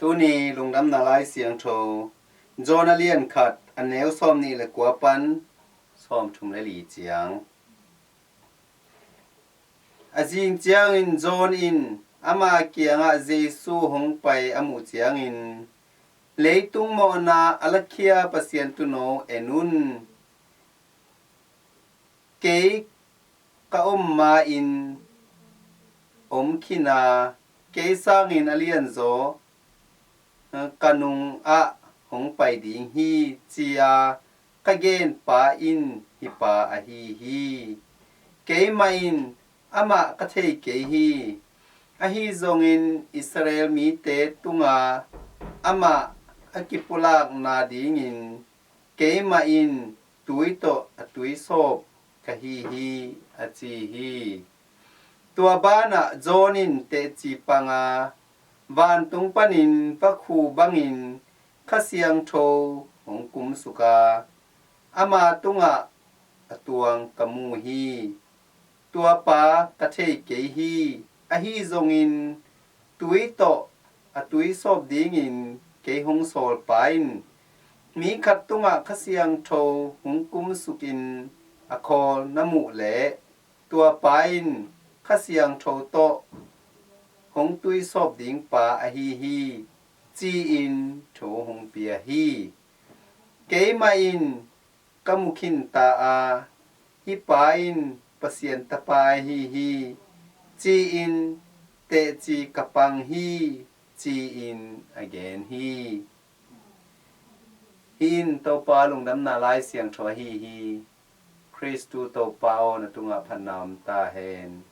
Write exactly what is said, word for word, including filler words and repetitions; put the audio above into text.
Tuni lungdamna lai siangtho, John a lian khat, a neu sawm nih le kua pan sawm thum le li ciang. A zing ciangin John in ama kiangah Jesu hong pai a muh ciangin, "Leitung mawhna a lakhia Pasian tuuno en un. Kei ka om ma-in om khin a, kei sangin a lianzaw ka nungah hong pai ding hi," ci-a ka genpa in hih pa ahi hi. Keimah in amah ka thei kei hi. Ahi zongin Israel mite tunga amah a kipulakna dingin keimah in tui tawh a tuisawp ka hi hi, a ci hi. Tua banah John in teci panga, vantung panin vakhu bangin Kha Siangtho hong kumsuk a, ama tungah a tuang ka mu hi. Tua pa ka thei kei hi. Ahi zongin tui tawh a tuisawp dingin kei hong sawlpa in mi khat tungah Kha Siangtho hong kumsukin a khawl na muh leh, tua pa in Kha Siangtho tawh hong tuisawp ding pa ahi hi, ci-in thu hong pia hi. Keimah in ka mu khinta a, hih pa in Pasian Tapa ahi hi, ci-in teci ka pang hi, ci-in a gen hi. Hih in Topa lungdamna lai siangtho ahi hi. Khristu Topa aw, na tungah phatna om ta hen.